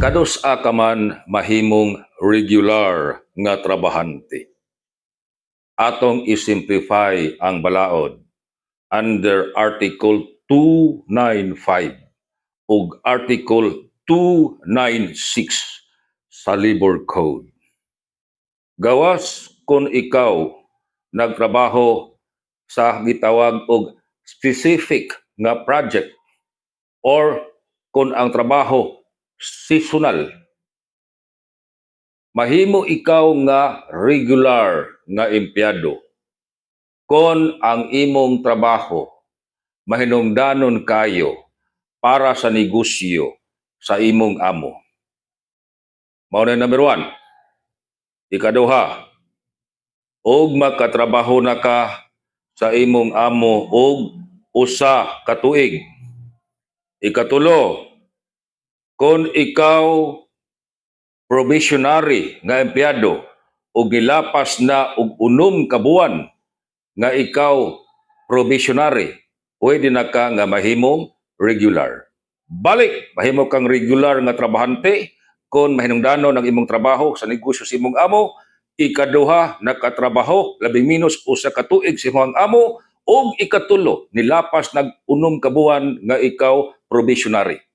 Kanus-a ka man mahimong regular nga trabahante? Atong i-simplify ang balaod under Article 295 ug Article 296 sa Labor Code. Gawas kung ikaw nagtrabaho sa gitawag og specific nga project or kung ang trabaho seasonal, mahimo ikaw nga regular nga empleyado kon ang imong trabaho mahinungdanon kayo para sa negosyo sa imong amo. Mao na number 1. Ikaduha, og makatrabaho na ka sa imong amo og 1 ka tuig. Ikatulo, kung ikaw probationary nga empleyado ug gilapas na og 6 ka buwan nga ikaw probationary, pwede na ka nga mahimong regular. Balik, mahimo kang regular nga trabahante kung mahinungdanon ang imong trabaho sa negosyo sa imong amo. Ikaduha, nakatrabaho labing minus 1 ka tuig sa imong amo. Ug ikatulo, nilapas nag 6 ka buwan nga ikaw probationary.